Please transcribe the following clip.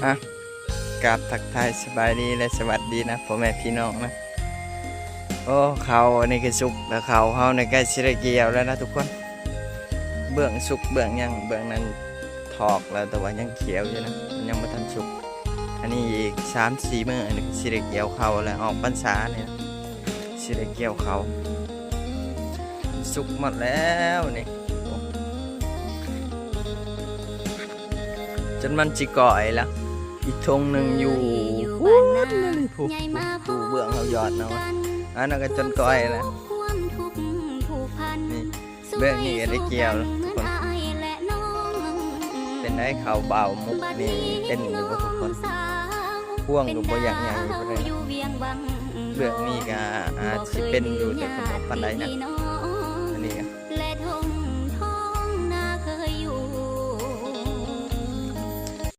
ອ່ະ ກາບທັກທາຍສະບາຍດີ ແລະ ສະຫວັດດີນະ ພໍ່ແມ່ພີ່ນ້ອງນະ. ໂອ້ ເຂົ້າອັນນີ້ຄືສຸກແລ້ວ, ເຂົ້າເຮົານີ້ໃກ້ຊິໄດ້ກ່ຽວແລ້ວນະທຸກຄົນ. ເບື້ອງສຸກເບື້ອງຫຍັງ ເບື້ອງນັ້ນຖອກແລ້ວ ແຕ່ວ່າຍັງຂຽວຢູ່ນະ, ມັນຍັງບໍ່ທັນສຸກ. ອັນນີ້ອີກສາມສີ່ມື້ ອັນນີ້ຊິໄດ້ກ່ຽວເຂົ້າແລ້ວ, ອອກພັນສານີ້ນະ ຊິໄດ້ກ່ຽວເຂົ້າ. ສຸກໝົດແລ້ວນີ້ ໂອ້ ຈົນມັນຊິກ່ອຍລະ. ອີກທົ່ງໜຶ່ງຢູ່ພຸ້ນ ຜູ້ ຜູ້ເບື້ອງເຮົາຍອດເນາະ, ອັນນັ້ນກໍຈົນກ່ອຍລະ. ນີ້ ເບື້ອງນີ້ກໍໄດ້ກ່ຽວລະທຸກຄົນ. ເປັນໄດ ເຂົ້າບ່າວມຸກນີ້ ເປັນຢູ່ບໍ່ທຸກຄົນ? ພວງກໍບໍ່ຢາກໃຫຍ່ປານໃດ. ເບື້ອງນີ້ກໍອາດຊິເປັນຢູ່ ແຕ່ກໍບໍ່ປານໃດນະ.